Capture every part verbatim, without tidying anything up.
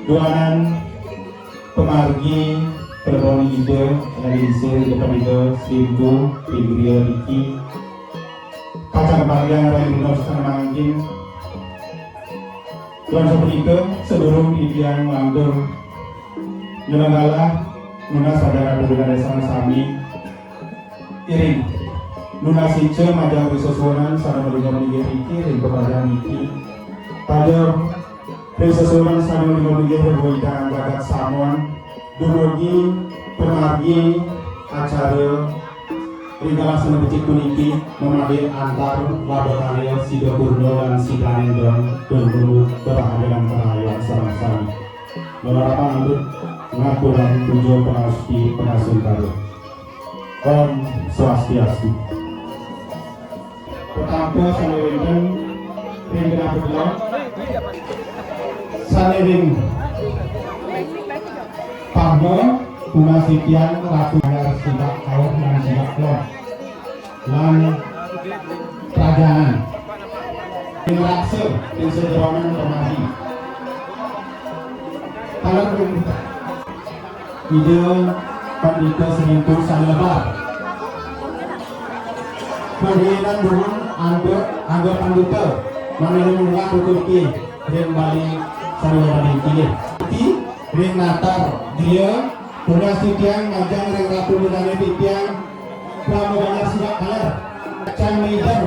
Duanan pamargi, pelebuhan Ida, Ida Panida, Sri Ratu, Sri Griya niki, pacang panggihan ring dina setengah mangkin. Duaning sapunika, sadurung titiang nglantur nyelenggalah nunas acara pagelaran sami, iring nunas ica majeng ring sesuunan sane malinggih-linggih niki ring pepajan niki. Taja ring sesuunan sane malinggih-linggih ring wewengkon jagat Samuan, dumugi pamargi acara ring galah sane becik puniki mamadia antar laba karya Sida Purna lan Sida Nendra, dan nunggu kebahagiaan kerahayan sareng sami. Malarapan andut ngaturang puja pangasti pangasungkara. Om Swastiastu. Petampa sane wenten ring genah bedelok, sane ring Padma, tunas titiang Ratu Banjar Sidak Kaur lan Sidak Kelon. Lan Prajangan. Ring raksa, ring sajeroning pamargi. Taler ring Ida Pandita Sri Rintu sane lebar. Panggihinan dumun angga, angga pandita, mangda nulak uturti ring Bali sane lebar niki. Ring natar dia, tunas titiang majeng ring Ratu Ida Dane titiang, Brahma Banjar Sidak Kaler. Pacang mider,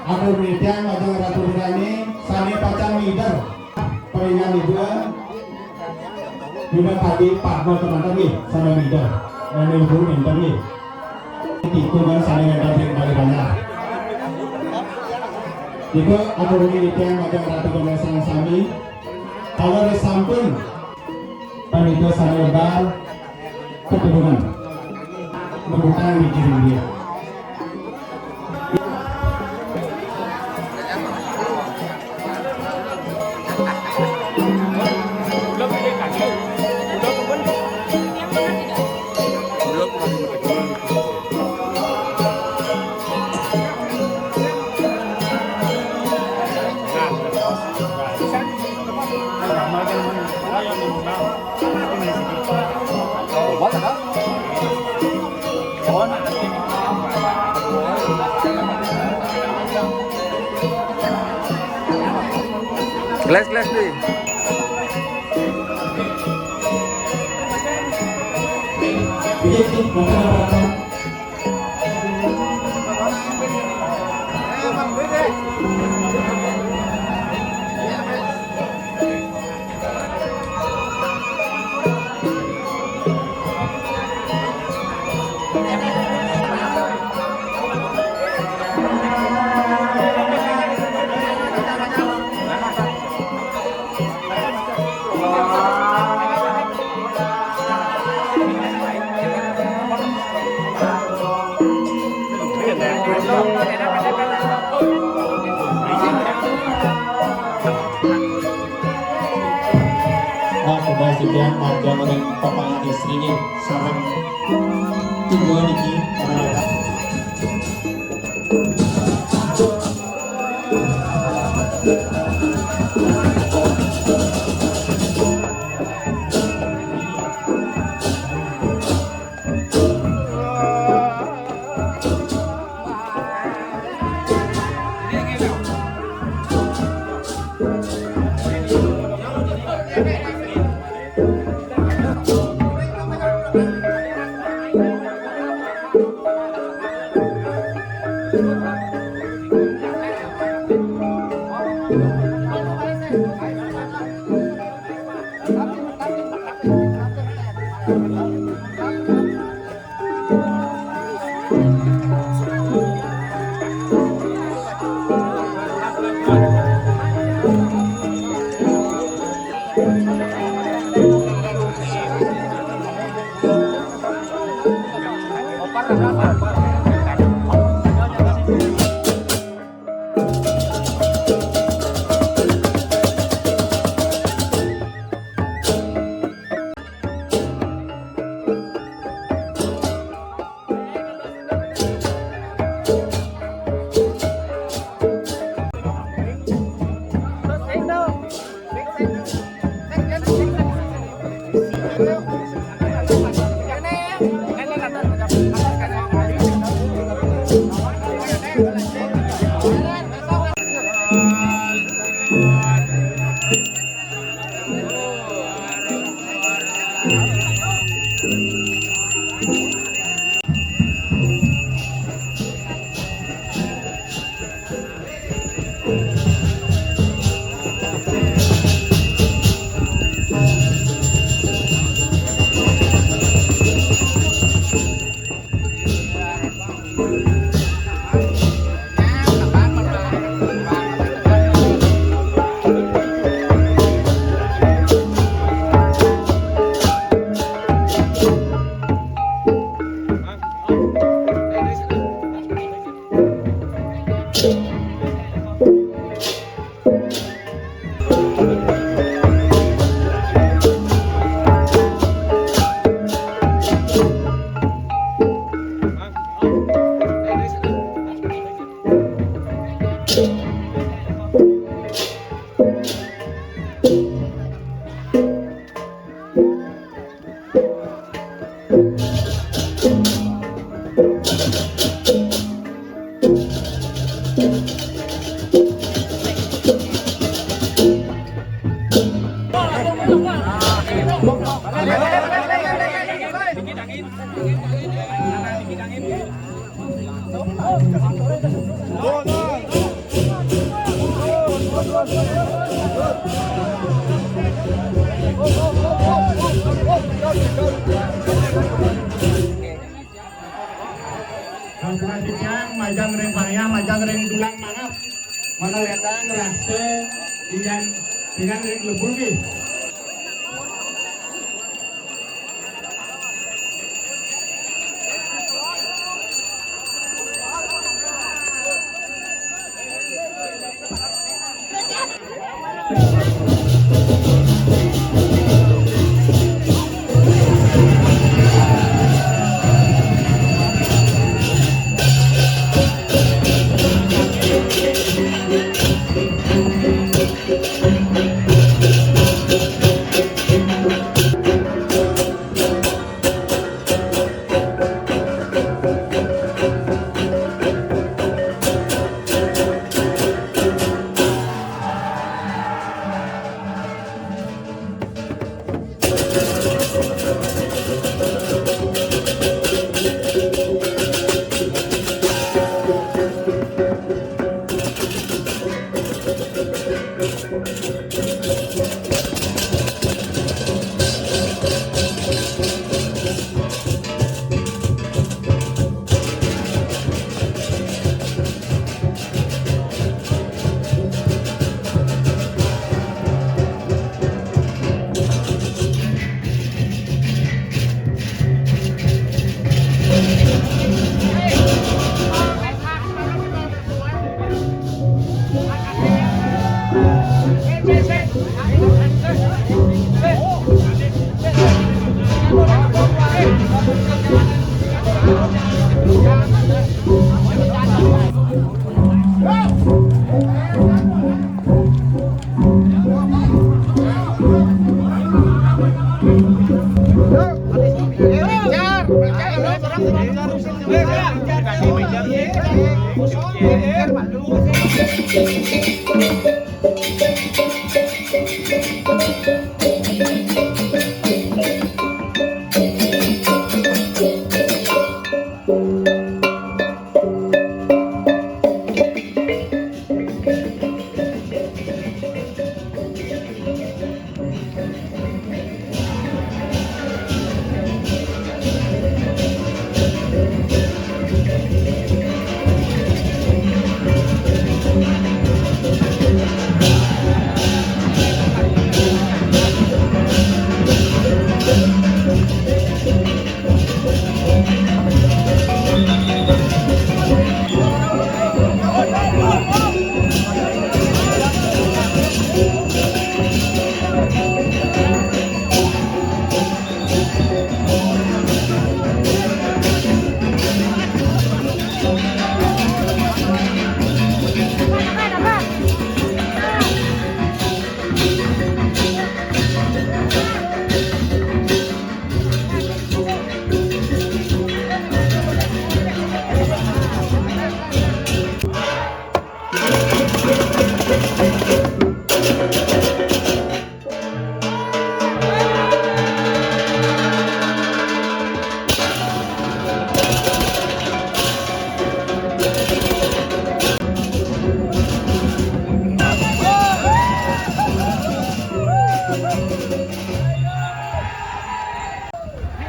atur titiang majeng Ratu Ida Dane, sane pacang mider. Paringan Ida, Ida kadi Padma kemanten nggih, sane mider. Nane ibu minten nggih. Tikungan sane wenten ring Bali Banjar. Nika atur titiang majeng Ratu Ida Dane sareng sami. Awal sampun panitia sané lebar keturunan. Tepuk tangan di kiri dia. Gelas, gelas nih. Nah, coba sekian panjang ring papangan istri nih, sareng tungguan iki. Sampurasun majeng ring panggih, majeng ring dulang manah. Mana wédang rasa ingkang Dengan ring lebur ki.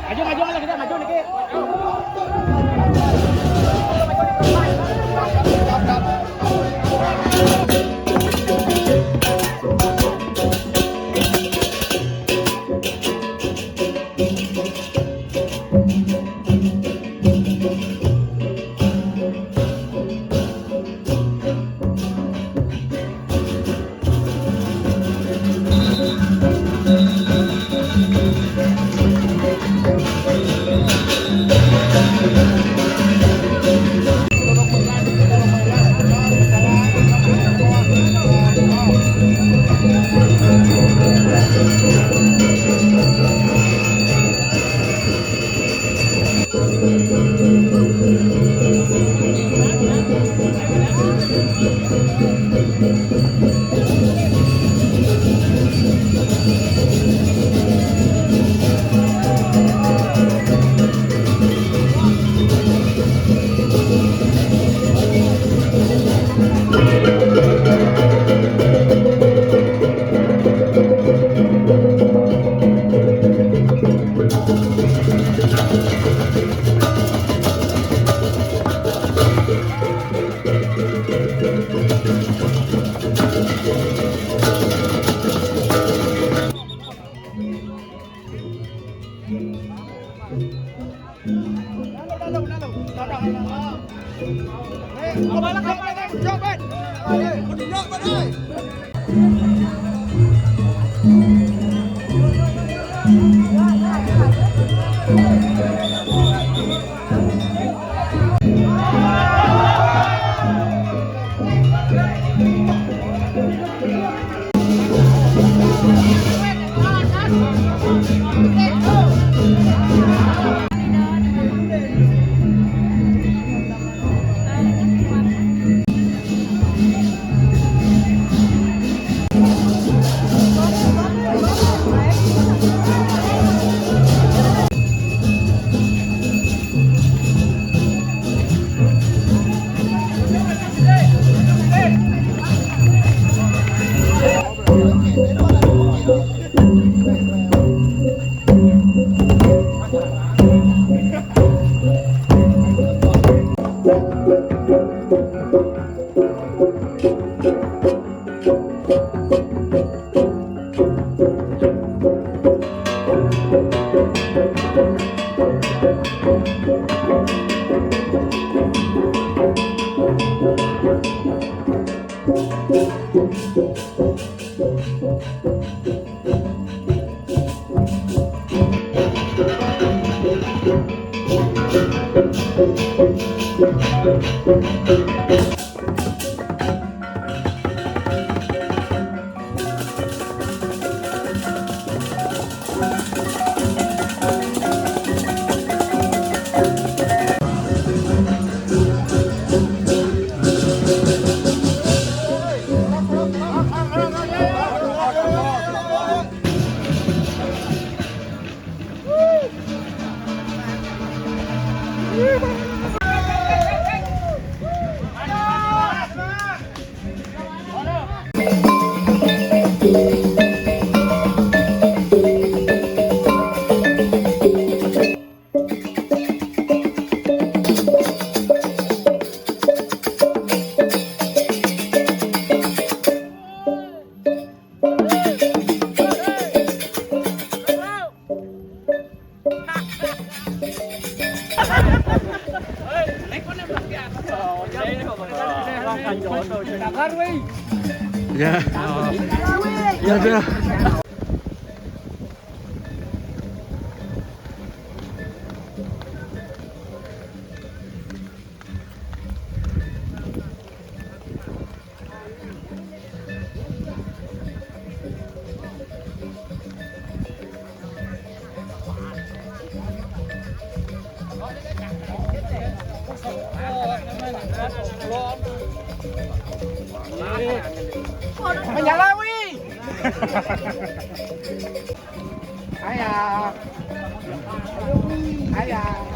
Maju, maju, maju, maju dikit. Ya. Ya, ya. Menyalawi. Ayah. Ayah.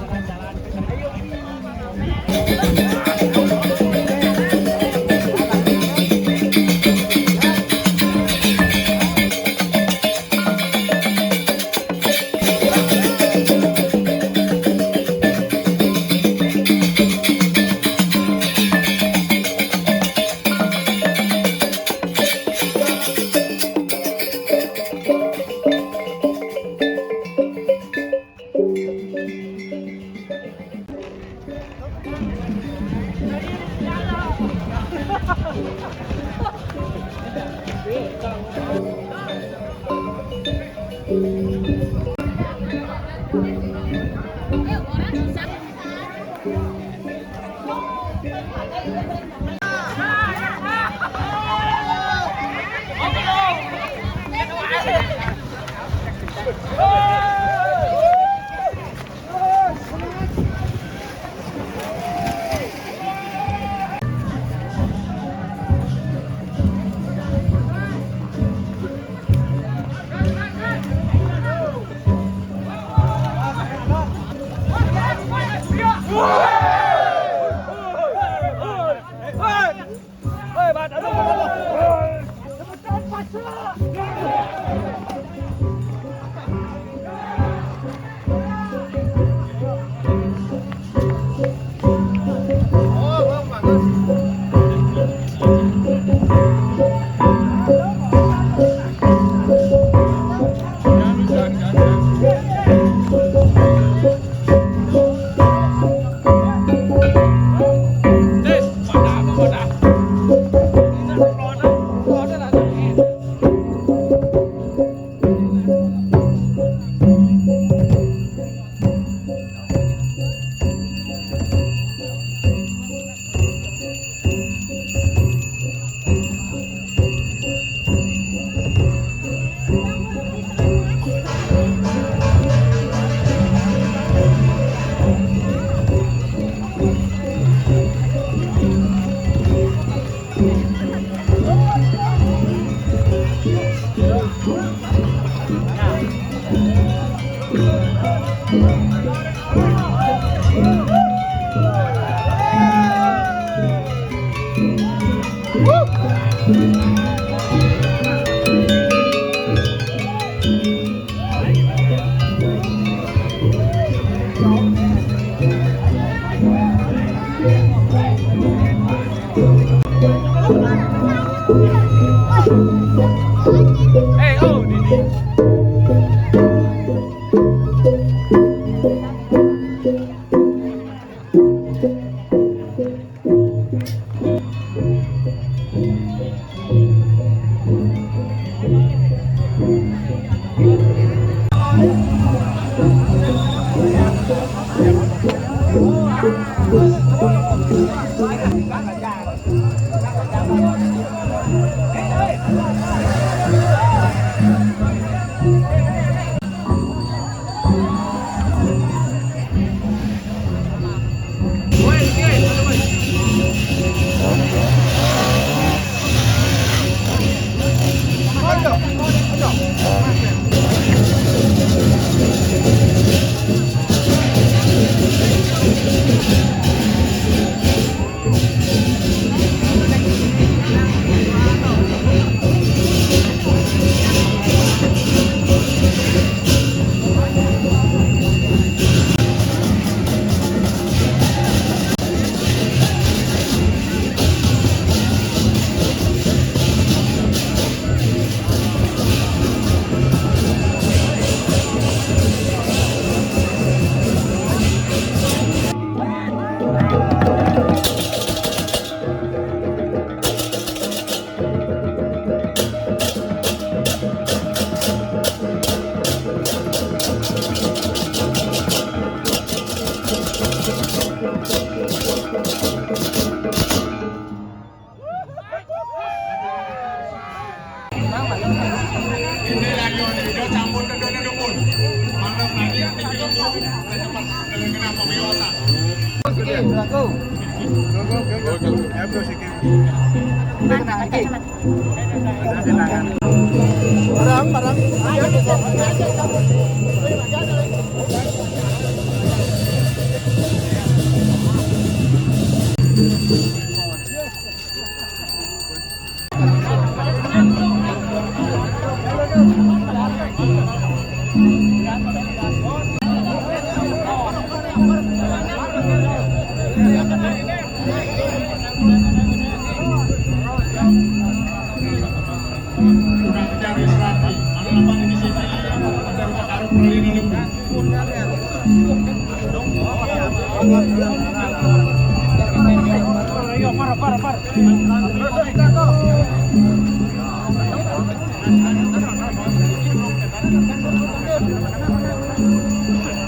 Barang, barang.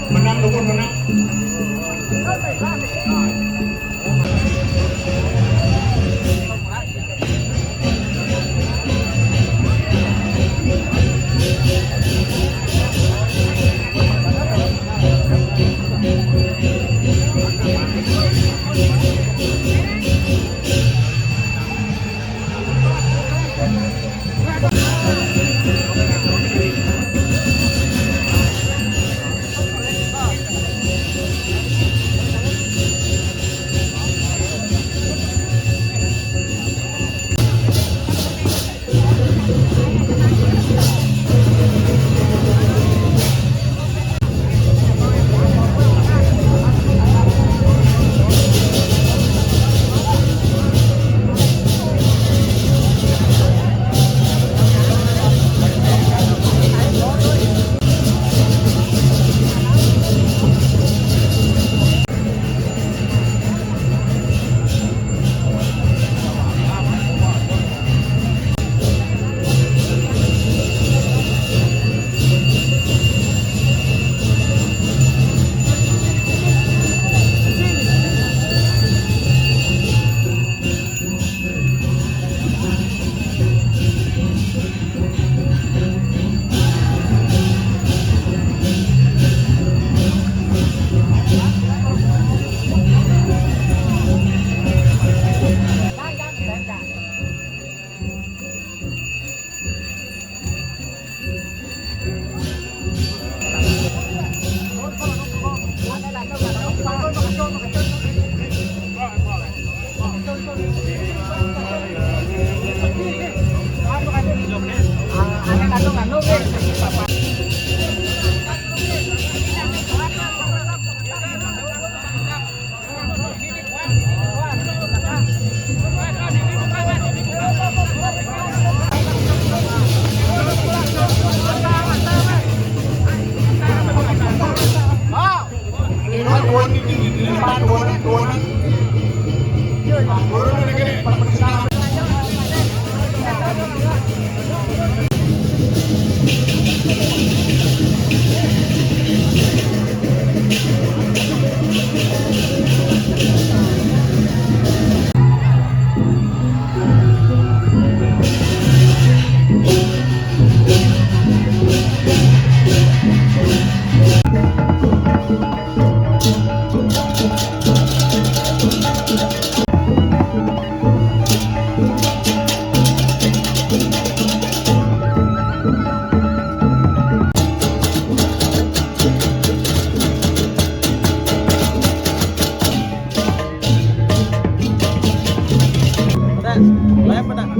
Menang, dukun, menang.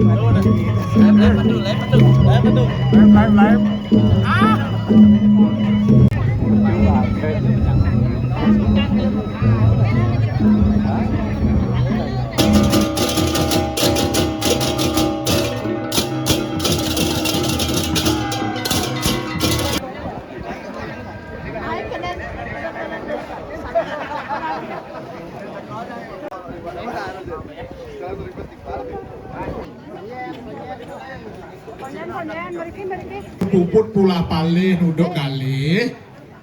Live, live, live, live. Live, live, live. Ah. Puput pula palih nuduk galih,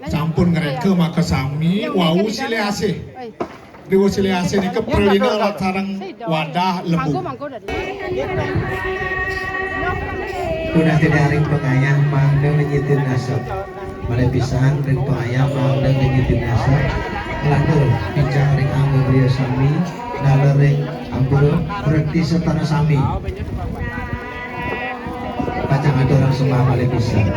sampun ngreka makasami, wau silih asih. Dewa silih asih nika pralina sareng wadah lembu. Tunas titiang ring pangayah mangda nyitin nasab. Malih pisan ring pangayah mangda nyitin nasab. Nglantur pincang ring angga griya sami, daler ring ampura berti setana sami. Pacang aturang sembah malih pisan.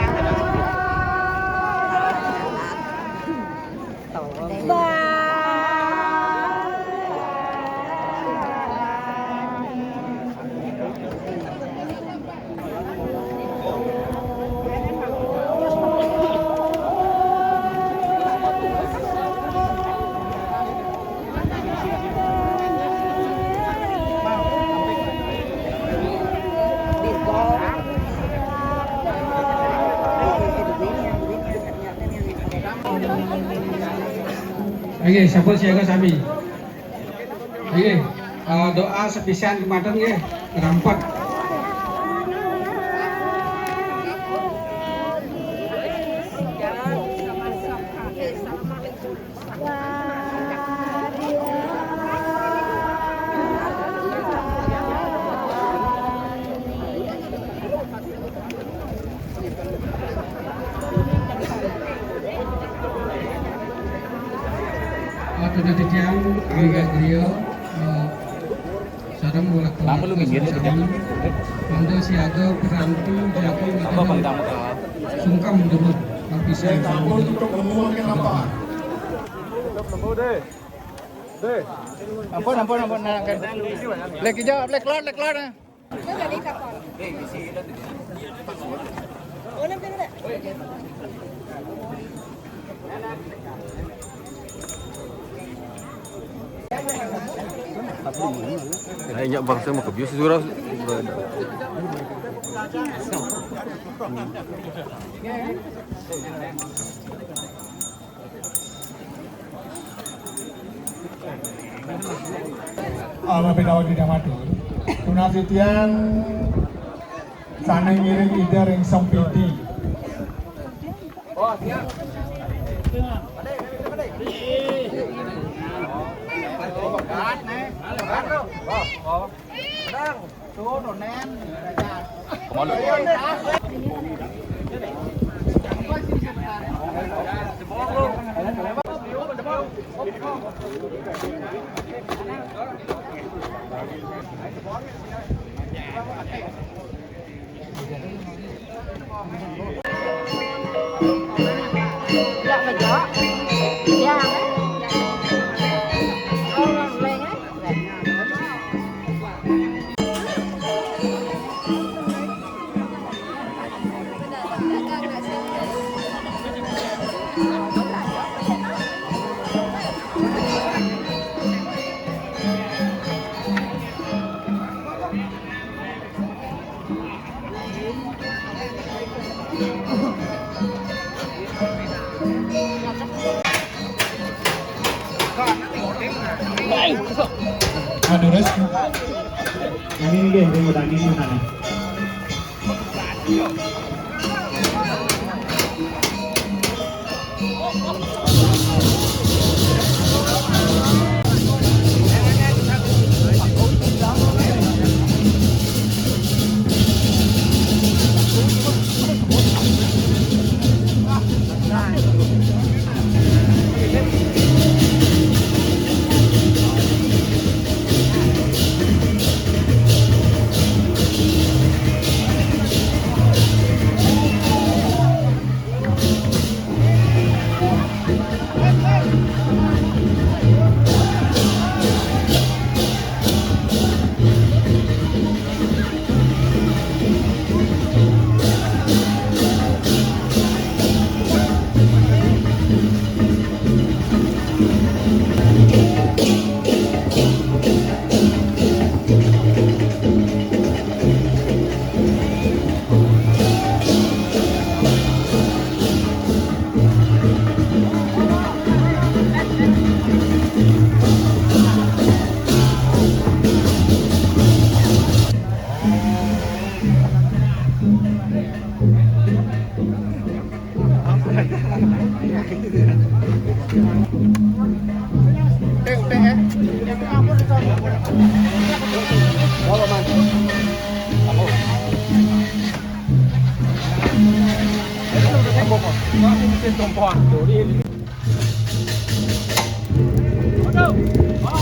Nggih, sampun siaga sami. Nggih, eh, doa sepisan kemanten nggih, rampet. Atur titiang, angga griya, eh, sareng wewengkon. Lama lu minggir, sami. Mangda siaga, pirantu, jaga, sungkem demen, lapisan. Ampun, ampun, ampun, nah, kan. Lek hijau, lek keluar, lek keluar, nah. Ay, nya bangsa mah kebius surau. Ah, mapinawag di matur. Tunas titiang sane ngiring Ida ring Sempidi. Aduh, Res. Ini nih, dia mau tanya nih, mana? Tông pon, đổ đi. Bắt đầu. Ba,